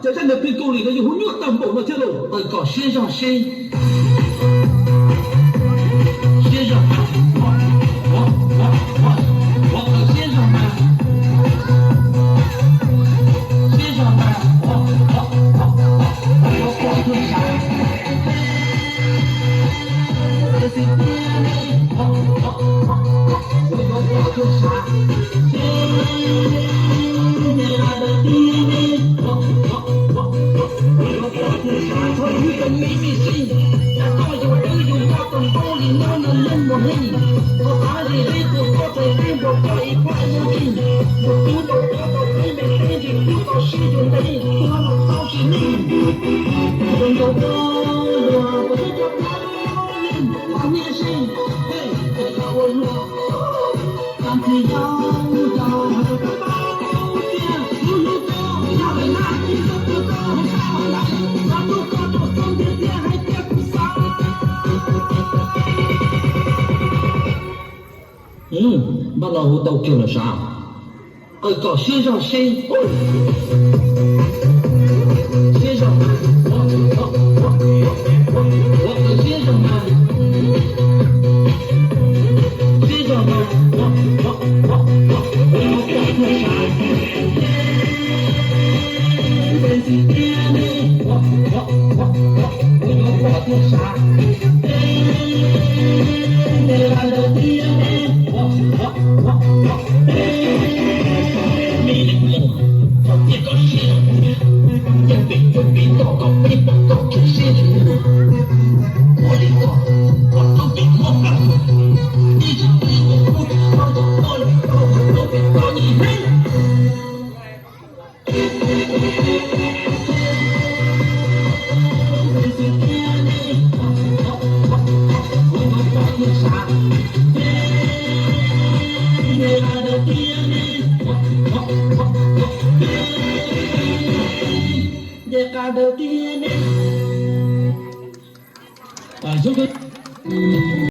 Ces zaj ntawd plig Kaus Lim no yus hu nyuaj tag npaum no thiab lauj. Taws kom siab zog seb. Siab zog mas, ua, ua, ua, ua, taws siab zog mas. Siab zog mas, ua, ua, ua, ua, ua, ua, ua, ua, Npaj no hu tau kiag lawm sav. Taws kom siab zog seb. Siab zog mas, ua, ua, ua, ua, ua, taws siab zog mas. Siab zog mas, ua, ua, ua, ua, ua, ua, ua, sav. Nce qa daws tiag ne. Xyoo